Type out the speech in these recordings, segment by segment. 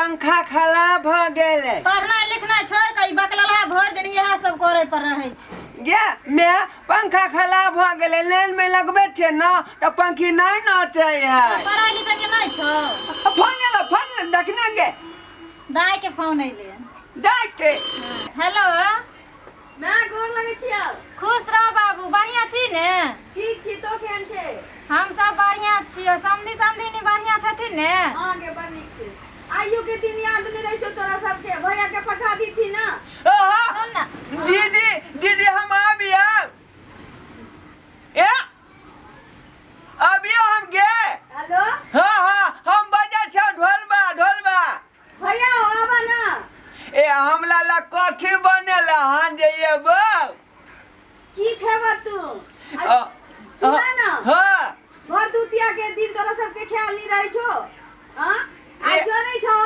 पंखा खराब भऽ गेलै। पढ़नाइ लिखनाइ छोड़ि कऽ ई बकललहा भरि दिन इएह सब करै पर रहै छै। गे मैं, पंखा खराब भऽ गेलै, लाइन में लगबै छियै ने तऽ पंखी नहि नचै है। पढ़ाइ लिखै के नहि छौ? फोन एलो, फोन एलो, देखने गे। दाइ के फोन अयलै। दाइ के। हेलो। माय, गोर लगै छियौ। खुश रह बाबू, बढ़िआँ छी ने? ठीक छी, तो केहन छै? हम सब बढ़िआँ छियौ। समधी समधिनी बढ़िआँ छथिन ने? हाँ गे, बड़ नीक छै। आइयो के दिन याद नहि रहै छौ तोरा सबके? भैया के पठा दीथी ना। ओहो। सुन ने। दीदी, दीदी, हम आबियौ? ए अबियौ हम गे? हेलो। हाँ हाँ, हम बजै छियौ ढोलबा, ढोलबा। भैया हो, आबा ना। ए हमरा ला कथी बनेला हन जे एबो? की खेबा तू? सुना ना। हाँ। भरदुतिया के दिन तोरा सबके ख्याल नहीं रहे छो? हाँ, आज जो नहीं छो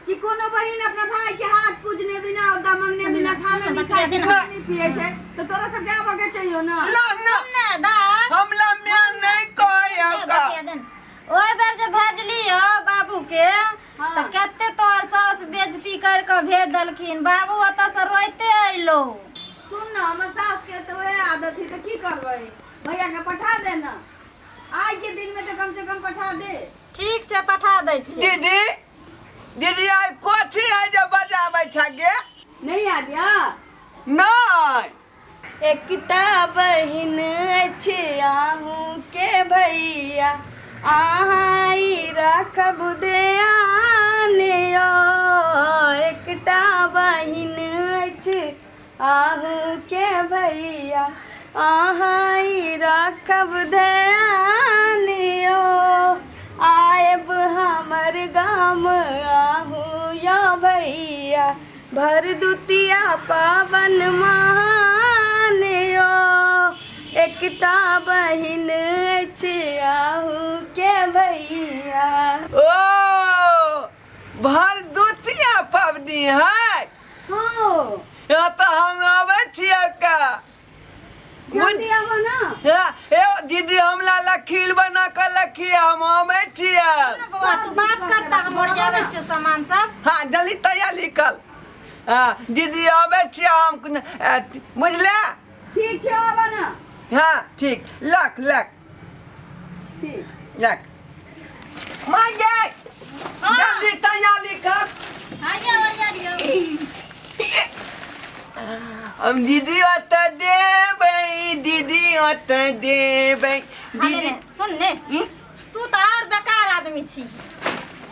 कि कोनो बहिन अपना भाई के हाथ पूजने बिना और दामन बिना खाना नहीं खाए, नहीं पिए छे, तो तोरा सबके आबा के चाहिए ना। ला ना। ना दा। हमला मैं नहीं कहै का। ओहि बेर जे भेजलियो बाबू के, हाँ। तऽ कते तोहर सास बेजती कर के भेज देलखिन, बाबू ओतऽ से रोइते अइलो। सुन ना, हमर सास के तऽ वएह आदत छै, तऽ की करबै? भैया के पठा दे ना, आइ के दिन में तऽ कम से कम पठा दे। ठीक छै, पठा दै छी। दीदी, दीदी, आइ कथी है जे बजाबै छ गे? नहीं याद या? नहीं। एकटा बहिन अछि अहूँके भैया, अहाँ ई राखब ध्यान यौ। एकटा बहिन अछि अहूँके भैया, अहाँ ई राखब ध्यान यौ। आयब हमर गाम अहूँ यौ भैया, भरदुतिया पावन महान यौ। एकटा बहिन अछि अहूँके भैया। ओ भरदुतिया पबनी है? हाँ। यहाँ तऽ हम आबै छियै का। जल्दी आबो ना। हाँ, ए दीदी, हमरा ला खीर बना के रखिए, हम आबै छियै। बौआ, तू बात करता, हम ओरियाबै छियौ सामान सब। हाँ, जल्दी तैयारी कर। हाँ दीदी, आबै छियै हम, बुझले? ठीक छै, आबो ना। हाँ ठीक, लख लख। ठीक। लख माय गे। हाँ। जल्दी तैयारी कर। हाँ, ये ओरिया लियौ। हम दीदी ओतऽ देबै, दीदी ओतऽ देबै। हाँ, ले दीदी। ले, सुन ने। हम्म? तू तऽ और बेकार आदमी छी।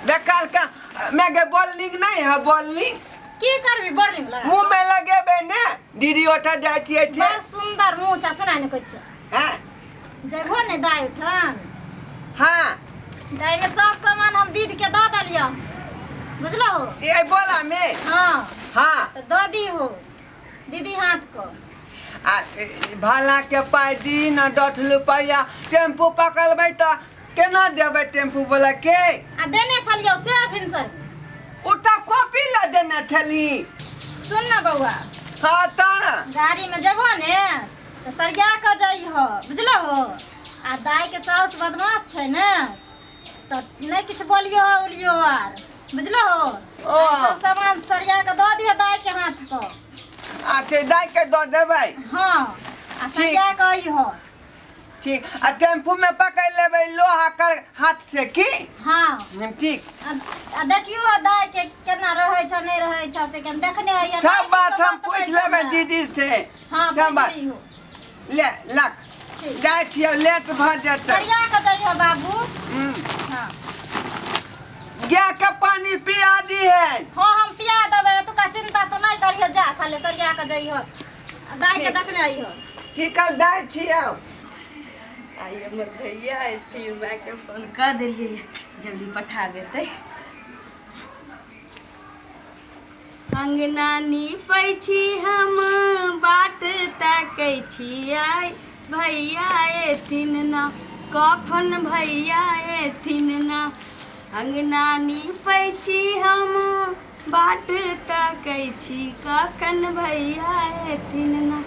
बेकार का मैं गे? बॉलिंग नहीं है, बॉलिंग। की करबी बॉलिंग लगा? मुंह में लगेबै ने, दीदी ओतऽ जाइ छियै छै। बड़ सुंदर मुंह छै, सुना ने कहै छै। हाँ। जेबहो ने दाइ उठन? हाँ। दाइ में सब सामान हम बीध के दऽ देलियौ, बुझलहो? ये बोला में? हाँ। हाँ। तऽ दऽ दीहो दीदी हाथ को। आ भाड़ा के पाइ दी न, 10 रुपैआ। टेम्पू पकड़बै तऽ केना देबै टेम्पू वाला के? आ देने छलियौ से भिनसर। ओ तऽ कॉपी लऽ देने छली। सुन न बौआ। हाँ तऽ ने। गाड़ी में जेबहो ने तऽ सरिया कऽ जइहो, बुझलहो? आ दाइ के साउस बदमाश छै ने, तऽ नहि किछु बोलियो उलियो आर, बुझलहो? ओ। सब सामान सरिया कऽ दऽ दिहो दाइ के हाथ को। अच्छा, दाइ के दऽ देबै। हाँ, आ सरिया कऽ अइहो। ठीक, आ टेम्पू में पकड़ लेबै लोहा कर हाथ से की? हाँ। ठीक। आ देखियो दाइ के केना रहै छ, नहि रहै छ, से केना देखने अइहो। सब बात हम पूछि लेबै दीदी से। हाँ। सब पूछि बात। लिहो। ले लख। ठीक। जाइ छियै, लेट भऽ जेतै। सरिया कऽ जइहो बाबू। हाँ। गाय के पानी पिया दी है। हाँ, हम पिया देबै, तुका चिंता तू नहि करिहो, जा खाली सरिया कऽ जइहो आ दाइ के ठीक। देखने अइहो। ठीक है, जाइ छियै। आइ हमर भैया अयथिन, मायके फोन कऽ देलियै, जल्दी पठा देतै। अङ्गना नीपै छी हम, बाट ताकै छी, आइ भैया एथिन ना, कखन भैया एथिन ना। अङ्गना नीपै छी हम, बाट ताकै छी, कखन भैया एथिन ना।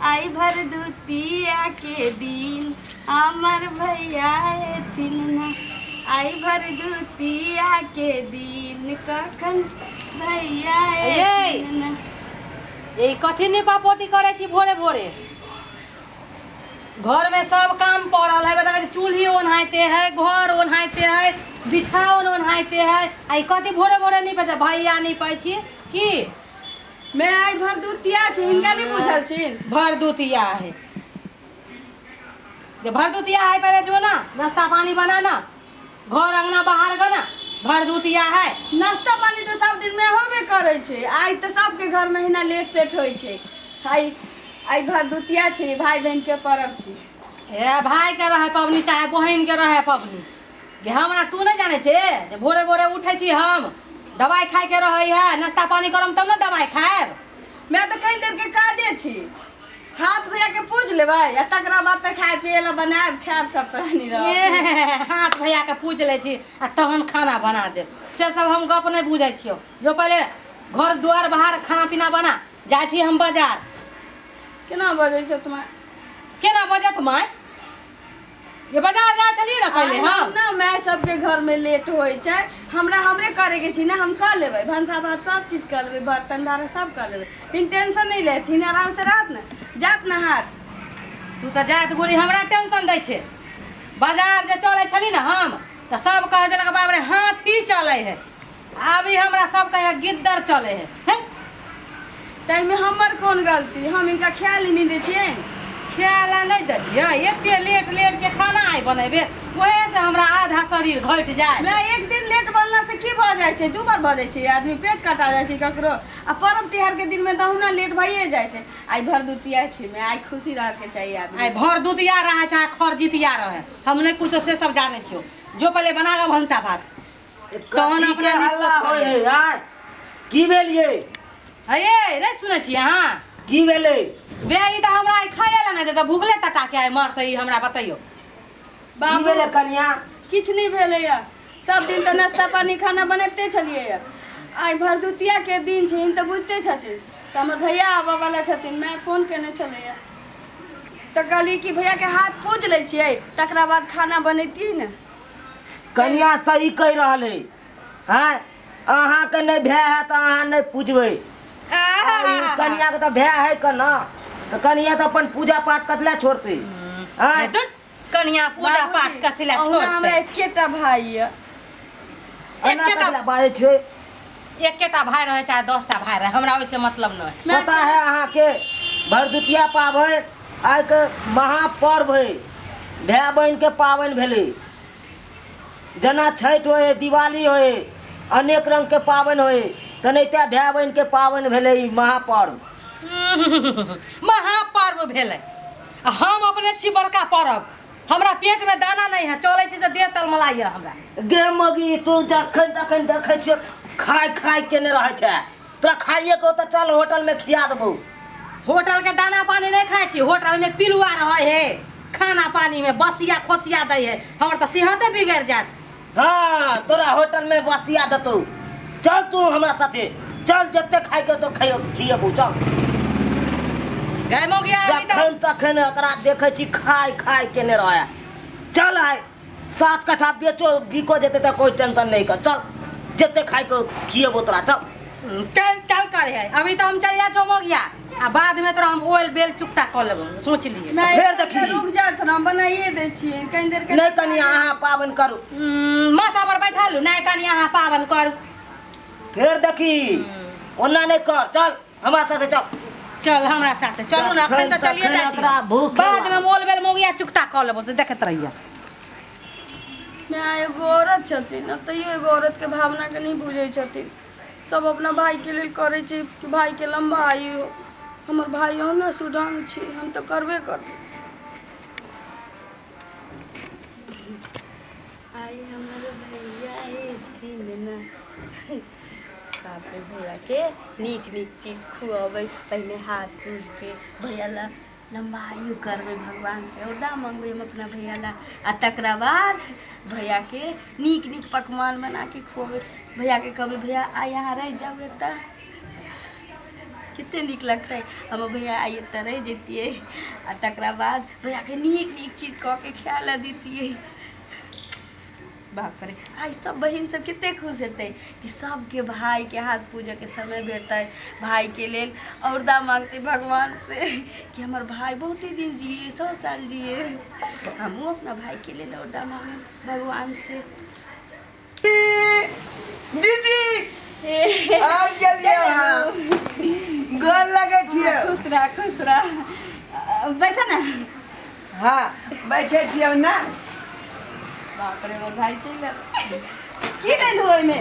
आइ भरदुतिया के दिन हमर भैया एथिन ना। आई भरदुतिया के दिन कखन भैया ये। एथिन ना। ई कथी नीपा पोती करै छी भोरे भोरे? घर में सब काम पड़ल है, बता, चूल्ही ओन्हाइते है, घर ओन्हाइते है, बिछाओन ओन्हाइते है, आ ई कथी भोरे भोरे नीपै छै? भैया नीपै छी की? मैं आई भरदुतिया छी, हिनका नहीं बुझल छिन। भरदुतिया है जे भरदुतिया है, पहले जो ना नाश्ता पानी बना ना, घर अंगना बाहर गो ना, भरदुतिया है। नाश्ता पानी तऽ सब दिन में होबे करै छै, आइ तऽ सबके घर में हिना लेट सेट होइ छै। आइ आइ भरदुतिया छै, भाई बहन के पर्व छै। ए भाई के रहे पबनी चाहे बहिन के रहे पबनी, जे हमरा तू नहीं जाने छे जे भोरे भोरे उठे छी हम, दवाई खाए के रहे है, नाश्ता पानी करम तब ना दवाई खाएब। मैं तऽ कहीं देर के काजे छी, हाथ भैया के पूज लेबै आ तकरा बाद तऽ खाय पिए ला बनायब, खायब, सब प्राणी रहब। ए, हाथ भैया के पूज लै छी आ तहन खाना बना देब, से सब हम गप नहीं बुझै छियौ। जो पहले घर द्वार बाहर खाना पीना बना, जाइ छी हम बाजार। केना बजै छौ तुम्हार? केना बजत माय? ये बाजार जाइ छलियै ने पहिले हम। ना मैं सबके घर में लेट होइ छै, हमरा हमरे करे के छी ना, हम कर लेबै भनसा भात सब चीज कर लेबै, बर्तन भाड़ा सब कर लेबै, फिर टेंशन नहीं लेथिन, आराम से रहत ना, जात ना हाट। तू तऽ जात गोरी हमरा टेंशन दै छै। बाजार जे चलै छली ने हम तऽ सब कहै छलै बाप रे हाथी चलै है, अभी हमरा सब कहै गिद्दर चलै है, हैं? ताहिमे हमर कोन गलती? हम हिनका ख्याल ही नहीं दै छियनि। ख्याल नहि दै छियै, एते लेट लेट के खाना आइ बनेबे, ओहे से हमरा आधा शरीर घटि जाय। मैं एक दिन लेट बनला से की भऽ जाइ छै? दू बार भऽ जाइ छै, आदमी पेट कटा जाइ छै ककरो। आ पर्व तिहार के दिन में तऽ अहुना लेट भइए जाइ छै। आइ भरदुतिया छै, मैं आइ खुशी रह के चाहिए आदमी। आइ भर दुतिया रहे चाहे खर जितिया रहे, हम नहि कुछो से सब जानै छियौ। जो पहिले बना कऽ भनसा भात तहन कथी के अपना हल्ला निपट होइ करियै। है यार? की भेल ये? हे नहि सुनै छियै अहाँ? की भेलै? बे ई तऽ हमरा आइ खाए लए नहि देतै, भुखले टटा के आइ मरतै ई, हमरा बतैयौ। की बाबू भेलै कनिया? किछु नहि भेलैया, सब दिन तऽ नाश्ता पानी खाना बनबिते छलियै, आइ भरदुतिया के दिन छै, तऽ बुझिते छथिन तऽ हमर भैया आबऽ वाला छथिन। मैं फोन केने छलैया तऽ कहली कि भैया के हाथ पूज लै छियै, तकरा बाद खाना बनैतियै ने। कनिया सही कहि रहल है। हैं, अहाँके नहि भए है तऽ अहाँ नहि पूजबै? ई कनिया के तऽ भए है के ना, तऽ कनिया तऽ अपन पूजा पाठ कतला छोड़तै? हैं? तऽ कनिया पूजा पाठ बाबूजी, कथी लए अहुना हमरा छोड़तै? एकेटा भाई यऽ। एना एकेटा- कतला बाजै छै? एकेटा भाय रहै चाहे 10टा भाय रहै, हमरा ओहिसे मतलब नहि। पता है अहाँके भरदुतिया पाबनि आइके महापर्व है, भाय बहिनके पाबनि भेलै। जेना छठि होइ है, दिवाली होइ है, अनेक रङ्गके पाबनि होइ है, तेनाहिते भाय बहिनके पाबनि भेलै ई महापर्व। महापर्व भेलै आ हम अपने छी बड़का पर्व, हमरा पेट में दाना नहीं है, चलै छी से देह तलमलाइए हमरा। गे मगी, तू जखन तखन देखै छियौ खाय खाय केने रहै छै, तोरा खाइए के तऽ चल होटलमे खिया देबौ। होटल के दाना पानी नहीं खाइ छी, होटल में पिलुआ रहै है, खाना पानी में बसिया खोसिया दै है, हमर तऽ सेहते बिगड़ि जायत। हाँ, तोरा होटल में बसिया देतौ, चल तू हमरा साथे चल, जते खाइ के तो खाइयो खियेबौ, चल। गै मौगिया, अभी तऽ जखन तखन एकरा देखै छी खाय खाय केने रहै। चल आइ 7 कट्ठा बेचो बिको जेतै तऽ कोई टेंशन नहीं कर, चल जते खाइ के खियेबौ तोरा, चल। चल चल करे है, अभी तो हम चल जा छो मौगिया, आ बाद में तोरा हम ओल बेल चुकता कऽ लेबो, सोच लिए। मैं फेर देखी। रुक जात ना, बनाइए दै छियै कनि देर के। नहीं कनिया, अहाँ पाबनि करू। माथा पर बैठा लू नहीं कनिया, अहाँ पाबनि करू। फेर देखी ओना नहीं कर, चल हमरा साथे चल। चल हमरा साथे चलू ना, अखन तऽ चलिए तखन जाइ छी। एकरा भूख बाद में मोल बेल मौगिया चुकता कऽ लेबो, से देखैत रहिए। मैं एगो औरत छथिन आ तैयो एगो औरत के भावना के नहीं बुझै छथिन। सब अपना भाई के लेल करै छै कि भाई के लम्बा आयु हो, हमर भाई हो ने सुढंग छी, हम तऽ करबे करबै। आइ हमर भैया एथिन ना, बाप रे, भैया के नीक नीक चीज खुअबै, पहिने हाथ पूज के भैया ला लम्बा आयु करबै, भगवान से औरदा मंगबै हम अपना भैया ला, आ तकरा बाद भैया के नीक नीक पकवान बना के खुअबै, भैया के कहबै भैया आइ यहाँ रहि जाउ एतऽ, कते नीक लगतै, हमर भैया आइ एतऽ रहि जैतियै, आ तकरा बाद भैया के नीक नीक चीज कऽ के खाय लए दैतियै। बाप रे, आइ सब बहिन सब कते खुश हेतै कि सबके भाई के हाथ पूजे के समय भेटतै। भाई के लेल औरदा मांगतै भगवान से कि हमर भाई बहुत ही दिन जिए, 100 साल जिए। हमहूँ अपना भाई के लेल औरदा मांगे भगवान से। दीदी आबि गेलियै अहाँ, गोर लगै छियै। खुश रह, खुश रह, बैसा ना। हाँ, बैठे छियै ना। बाप रे, हमर भाई चलि गेल। की लेलhu ओहिमे?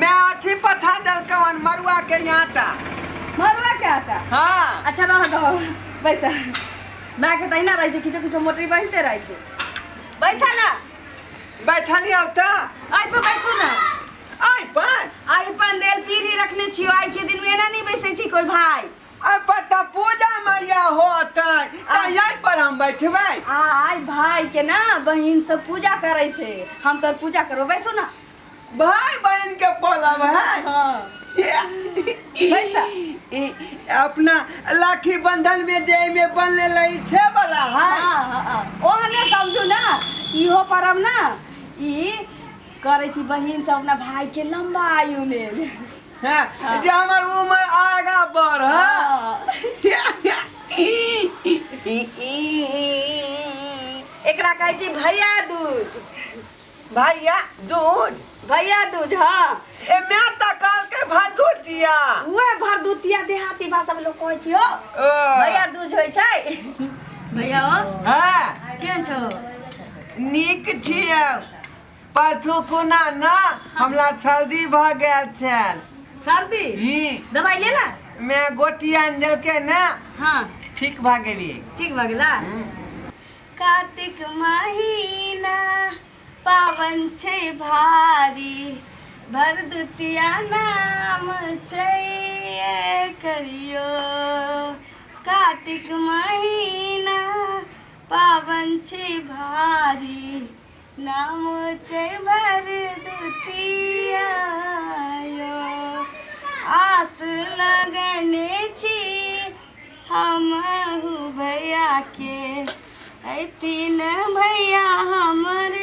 मैं अथी पठा देलकौ हन, मरुआ के आटा। मरुआ के आटा? हाँ। अच्छा रह दहो, बैसा। मायके तहिना रहै छै, किछो किछो मोटरी बान्हिते रहै छै। बैसा ना। बैठलियौ तऽ। आइ पर बैसू ना। आइ पर? आइ पर देल पीढ़ी रखने छियो, आइ के दिन में एना नहीं बैसै छी कोई भाई। आइ पर तऽ पूजा मैया होतै, तऽ यही पर हम बैठबै। आ आइ भाई के ना बहिन सब पूजा करै छै, हम तोर पूजा करबो, बैसू ना। भाई बहन के पलब है। हाँ। बैसा। ई अपना राखी बंधन में जे में बनले लई छे वाला है। हाँ, हाँ, हाँ। ओहने समझू ना, इहो परब ना ई करै छी बहिन सब अपना भाई के लंबा आयु लेल। हाँ, हाँ। जे हमर उम्र आगा बढ़। हाँ। एकरा कहै छी भैया दूज। भैया दूज? भैया दूज, हाँ। ए मैं तो कहल के भरदुतिया। उहे भरदुतिया देहाती भाषा में लोग कहै छी हो। ओ। भैया दूज होइ छै। भैया ओ। हाँ। केहन छौ? नीक छियौ। परसू खुना ना हमरा सर्दी भऽ गेल छल। सर्दी? हम्म। दवाई लेला? मैं गोटी आनि देलकै ना। हाँ। ठीक भऽ गेलियै। ठीक भऽ गेला? हम्म। कार्तिक महीना पावन छै भारी, भरदुतिया नाम छै करियो। कार्तिक महीना पावन छै भारी, नाम छै भरदुतिया यो। आस लगने छी हमहु भैया के, अयथिन भैया हमर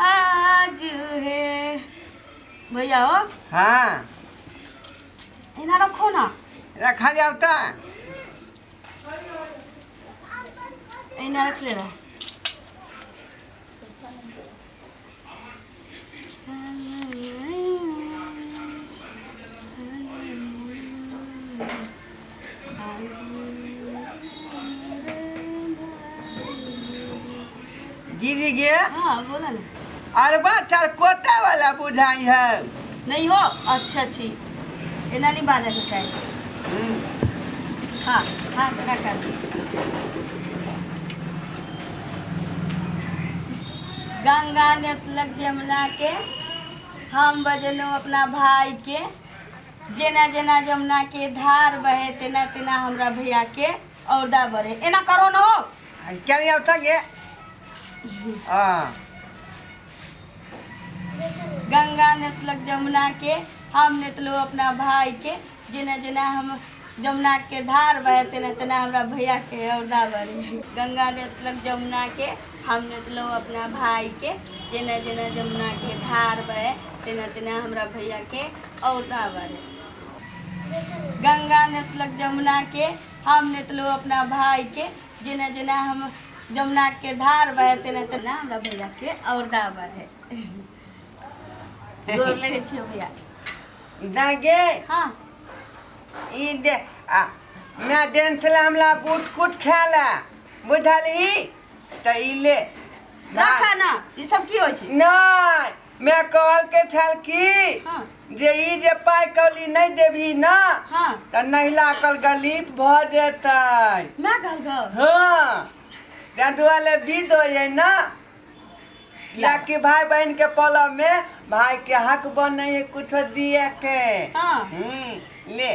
आज हे। भैया ओ। हाँ। एना रखो ना। रखा जाओ तो। एना रख ले रहा। दीदी गे। हाँ बोला ना। अरबा चारकोटा वाला बुझाई है। नहीं हो, अच्छा अच्छी एना नहीं बाजा के चाहिए। हाँ हाँ रखा। गंगा नेतलक जमुना के, हम बजलहुँ अपना भाई के। जेना जेना जमुना के धार बहे तेना तेना हमरा भैया के औरदा बढ़े। एना करो न हो। क्या नहीं आवता गे? हाँ। गंगा नेतलक जमुना के, हम नेतलहुँ अपना भाई के। जेना जेना हम जमुना के धार बहे तेना तेना हमरा भैया के औरदा बढ़े। गंगा नेतलक जमुना के, हम नेतलहुँ अपना भाई के। जेना जेना जमुना के धार बहे तेना तेना हमरा भैया के औरदा बढ़े। गंगा नेतलक जमुना के, हम नेतलहुँ अपना भाई के। जेना जेना हम जमुना के धार बहे तेना तेना हमरा भैया के औरदा बढ़े। गोर लगै छियौ भैया। दागे। हाँ। ई दे आ मैं देन छला हमरा बूट कुट खाला बुझलही त ई ले। रखा ना, ई सब की होइ छै? नहीं, मैं कहल के छल की हाँ। जे ई जे पाइ कौली नहीं देबही ना, हाँ। त नहिला कल गलीप भ जेतै। मैं कहल गो? हाँ, तें दुआरे विध होइए ना, कियाकि भाई बहन के पलव में भाई के हक बने है कुछ दिए के। हाँ। ले।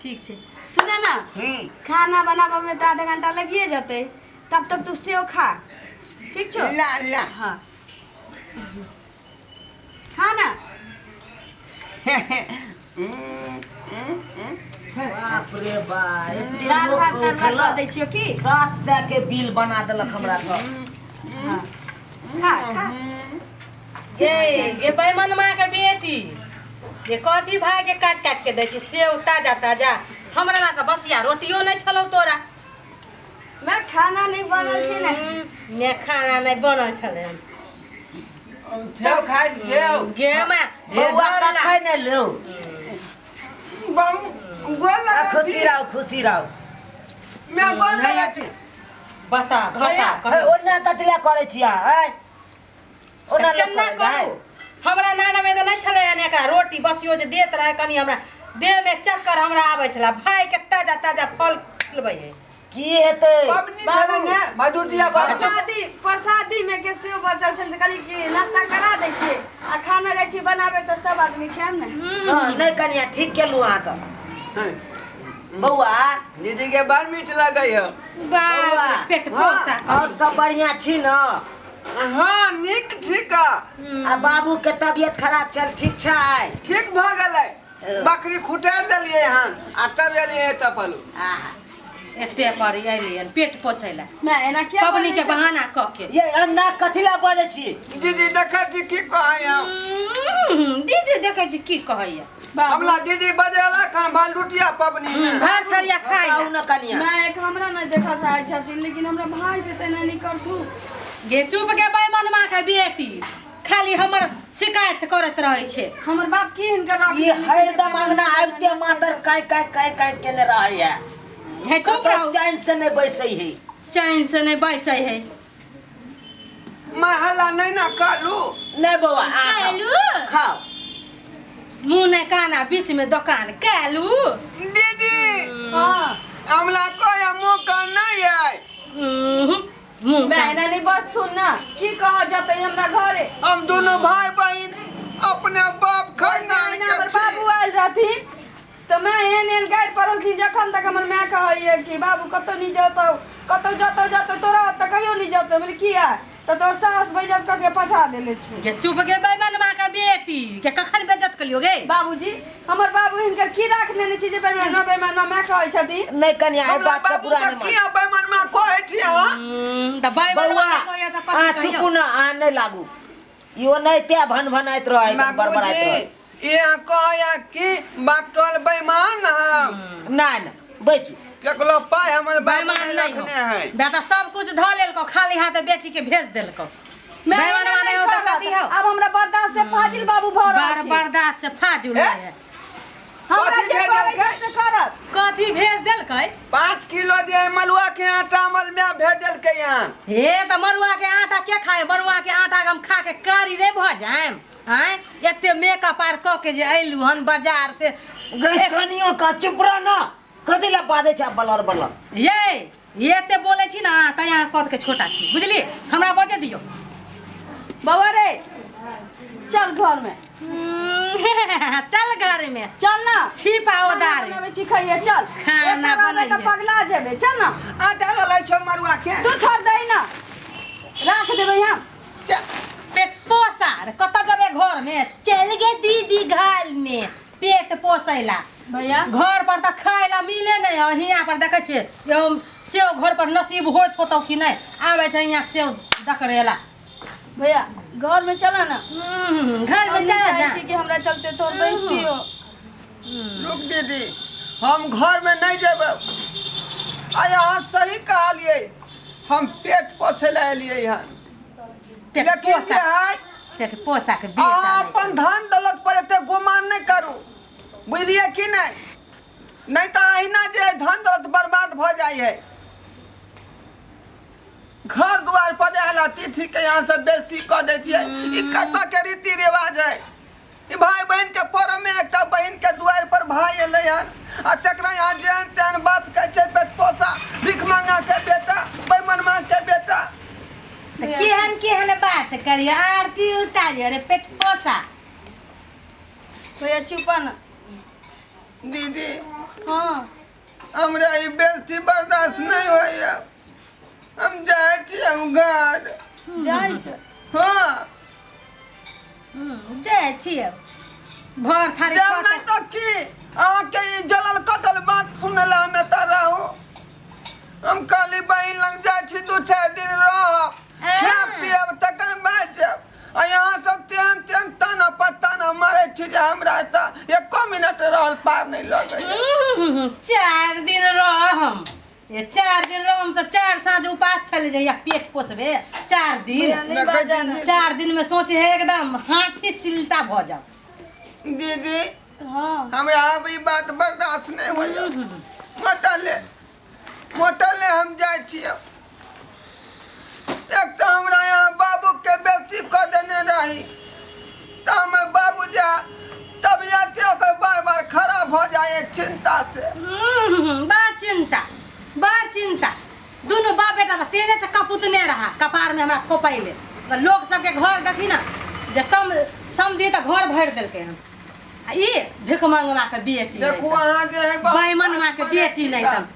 ठीक छै, सुने ना। खाना बनाबे में तो आधा घंटा लगिए जतै, तब तक तू सेव खा, ठीक छौ? ला ला। हाँ खा ना। बाप रे बा, एते दाल लोक भात तरुआ उठलक। कऽ दै छियौ की? 700 के बिल बना देलक हमरा तऽ। हाँ। खा खा। गे गे बैमनमा के बेटी ये कथी भाई के काट काट के दै छी सेव ताजा ताजा हमरा ला तऽ बसिया रोटियो नहि छलौ तोरा। मैं खाना नहीं बनल छै ने। ने खाना नहि बनल छलै। सेव खाइ सेव। गे माँ बौआ कखन एलौ? बम गोल आ, लगै खुशी छी। रहू, खुशी रहू। मैं गोल लगै छी। बता घटा। हे, ओना कथी लए करै छी अहाँ, आँय? ओना लोक केना करै करू? छै? हमरा नाना में तऽ नहि छलै हन एकरा रोटी बसियो जे देत रहै कनि हमरा देह में चक्कर हमरा आबै छला। भाई के ताजा ताजा फल खिलबै है। की हेतै? पबनी छलै ने भदुतिया पबनी। प्रसादी प्रसादी में के सेव बचल छल तऽ कहली कि नाश्ता करा दै छियै आ खाना जाइ छियै बनाबे तऽ सब आदमी खायब ने। हँ, नहि कनिया, ठीक केलहुँ अहाँ तऽ। बौआ दीदी के बड़ मीठ लगै है। बाप रे, पेट पोसा। और सब बढ़िया छी न? हाँ नीक ठीक है। आ बाबू के तबियत खराब छल, ठीक छै? ठीक भऽ गेलै, बकरी खुटा देलियै हन आ तब एलियै एतऽ पलू। आहा। एते पर एलियै हन पेट पोसै ला। मैं एना किया पबनी के बजै छौ? बहाना कऽ के। ये अन्ना कथी लए बजै छी? दीदी देखै छी की कहै हम। दीदी देखै छी की कहैया। बाबू, हमला दीदी बजेलक हन भलडुटिया पबनी मे। भात थरिया खाइ आउ न कनिया। मैं एक हमरा नहीं देखा चाहै छथिन लेकिन हमरा भाई से तेना नहीं करथू। गे चुप गे बैमनमा के बेटी, खाली हमर शिकायत करैत रहै छै। हमर बाप की हिनकर रख ई हरदम अंगना आबिते मातर काय काय काय काय केने रहैया। हे चुप रहू। चैन से नहि बैसै है। चैन से नहि बैसै है। मैं हल्ला नहीं ना कालू। नहि बौआ, अहाँ खाउ। कालू। खाउ। मुँह नहि काना बीच में दोकान कालू। दीदी हाँ हमला कोई मुँह का नहीं है। मुँह मैं कान। एना नहीं बस सुन ना की कह जतै हमरा घरे। हम दोनों भाई बहन अपने बाप खानदान एना के हमर छी। बाबू आयल रहथिन तऽ माय एहन एहन गारि पड़लखिन जखन तक हमर माय कहैया कि बाबू कतौ नहीं जतौ कतौ जतौ जतौ तोरा ओतऽ कहियो नहीं जतौ। बोले किया? तऽ तोर सास बेइज्जत कऽ के पठा देले छौ। गे चुप गे बैमनमा के बेटी, के कखन बेइज्जत कलियो गे? बाबूजी हमर बाबू हिनकर की राख लेने छी जे बेईमानमा बेईमानमा माय कहै छथिन? नहि कनिया, एहि हमरा बात के बाबू बुरा के नहि मान। किया बेईमानमा कहै छी अहाँ? तऽ बैमनमा बौआ के कहैया तऽ अहाँ कथी चुपू कहियो? न, अहाँ नहि लागू। इहो नहि ते भन भनाइत रहै, बड़बड़ाइत रहै। बाबूजी यहाँ कहैया कि बाप टोल बेईमान हम। नहि नहि बैसू। केकरो पाइ हमर बाबू बेईमान नहि नहीं रखने हो है। बेटा सब कुछ धऽ लेलको, खाली हाथ बेटी के भेज देलको। मैं बेईमानमा एना नहि हो तऽ करत। कथी हो? आब हमरा बर्दाश्त से फाजिल बाबू भऽ रहल बार छै। बर्दाश्त से फाजुल ए? है। हमरा कथी जे भेज करै देलकै? छै से करत। कथी भेज देलकै? 5 किलो जे मलुआ के आटा मल में भेज देलकै हन। हे तऽ मड़ुआ के आटा के खाए? मड़ुआ के आटा हम खा के कारी नहीं भऽ जाएम? आँय एते मेकअप आर कऽ के जे अयलू हन बाजार से। गै कनियो का चुप रह न, कथी लए बाजै छै बलर बलर? ये ये एते बोलै छी ना तऽ अहाँ कद के छोटा छी, बुझलियै? हमरा बजे दियौ। बौआ रे चल घर में। चल घर में। चल ना। छिपाओ खाना दारी। बनाबै छी खाइए चल। खाना एतऽ रहबै तऽ बनैहे। पगला जेबै, चल ना। आटा ललै छौ मरुआ के। तू छोड़ दही ना, राख देबै हम। चल। पेट पोसा रे, कतऽ जेबै घर में? चल गे दीदी घर में पेट पोसैला। भैया घर पर तऽ खाय ला मिले नहीं है, हियाँ पर देखै छियै एगो सेव घर पर नसीब होइत होतौ कि नहि, आबै छै हियाँ सेव दकरेला। भैया घर में चला ना। घर में हम नहीं चला चाहै जा। छी कि हमरा चलते तोर बेइज्जती हो। रुक दीदी, हम घर में नहीं जेबै। आ अहाँ सही कहलियै, हम पेट पोसै लए एलियै हन। पेट लेकिन पोसा जे है पेट पोसा के बेटा अहाँ नहि। अपन धन दौलत पर एते गुमान नहि करू, बुझलियै कि नहि? नहि तऽ अहिना जे धन दौलत बर्बाद भऽ जाइ है। घर दुआर पर आयल अतिथि के यहाँ सब बेइज्जती कऽ दै छियै, ई कतऽ के रीति रिवाज है? ई भाई बहन के पर्व में एकटा बहन के दुआर पर भाई एलै हन आ तकरा यहाँ जेहन तेहन बात कहै छै, पेट पोसा भीख मांगा के बेटा, बेईमानमा के बेटा। तऽ केहन केहन बात करियो, आरती उतारियो रे पेट पोसा। भैया चुपा ना। दीदी हाँ हमरा ई बेइज्जती बर्दाश्त नहीं होइया, हम जाइ छी हम घर जाइ छै। हाँ जाइ छियै भर थारी जायब नहि तऽ की अहाँके ई जलल कटल बात सुनल हम एतऽ रहू? हम कहली बहिन लग जाइ छी, 2-4 दिन रहब, खायब पियब तखन बाजब, आ यहाँ सब तेहन मिनट रहल पार नहीं लगै। 4 दिन रहम, ये 4 दिन रहम से 4 साँझ उपास चले जाइया, पेट पोसबे 4 दिन। देखै छी दीदी। 4 दिन में सोचे है एकदम हाथी सिलटा भ जाओ। दीदी। हाँ। हमरा अब ई बात बर्दाश्त नहीं होइए। मोटले मोटले हम जाइ छियै। एक तऽ हमरा यहाँ बाबू के बेटी कऽ देने रही, तऽ हमर बाबू जे तबियत ओकर बार बार खराब हो जाए चिंता से। बड़ चिंता, बड़ चिंता। दुनू बाप बेटा तऽ तेरे चक्का पुतने रहा कपार में हमरा थोपैले। लोग सबके घर देखी ना जे सम समधी तऽ घर भरि देलकै हन, आ ई भिख मंगवा के बेटी। देखू अहाँ जे है बहुत बैमनमा के बेटी नहीं तब।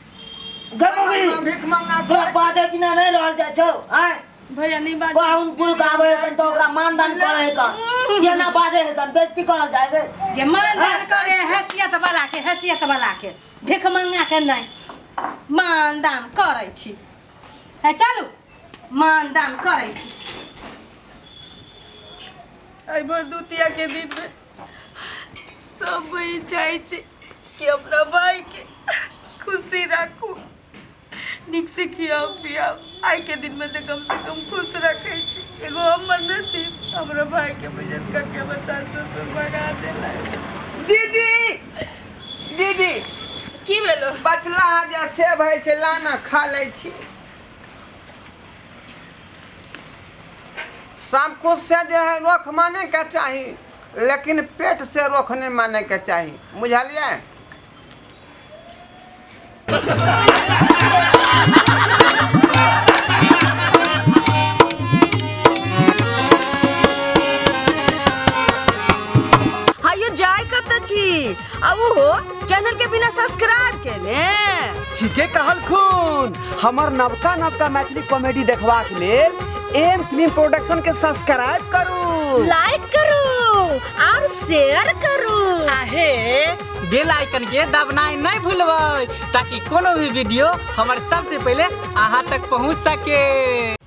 गमोगी। भीख मंगा। तोरा बाजै बिना नहि रहल जाइ छौ, आँय? भैया, नहीं बाज। पाहुन पुरुख आबै है तऽ ओकरा मानदान करै है कन, केना बाजै है कन, बेइज्जती करल जाइ रे। ये मानदान करे हैसियत वाला के, हैसियत वाला के, भिख मंगा के नहीं मानदान करै छी। हे चलू, मानदान करै छी। एहि भरदुतिया के दिन में सब बहिन चाहै छै कि अपना भाई के खुशी राखू, नीक से खियाउ पियाउ। आइ के दिन में तऽ कम से कम खुश रखै छी। एगो हमर नसीब, हमरा भाई के बेइज्जत कऽ के बच्चा ससुर भगा देलक। दीदी, दीदी। की भेलो? बचला जे सेब है से लाना, खा लै छी। सब कुछ से जे है रोख माने के चाही, लेकिन पेट से रोख नहीं माने के चाही, बुझलियै? हायो, जाय कतऽ छी आ ओहो चैनल के बिना सब्सक्राइब केने? ठीके कहलखुन। हमर नवका नवका मैथिली कॉमेडी देखबाक लेल एम फिल्म प्रोडक्शन के सब्सक्राइब करू, लाइक करू और शेयर करू। आहे बेल आइकन के दबनाइ नहि भूलबै, ताकि कोनो भी वीडियो हमर सबसे पहिले अहाँ तक पहुँच सके।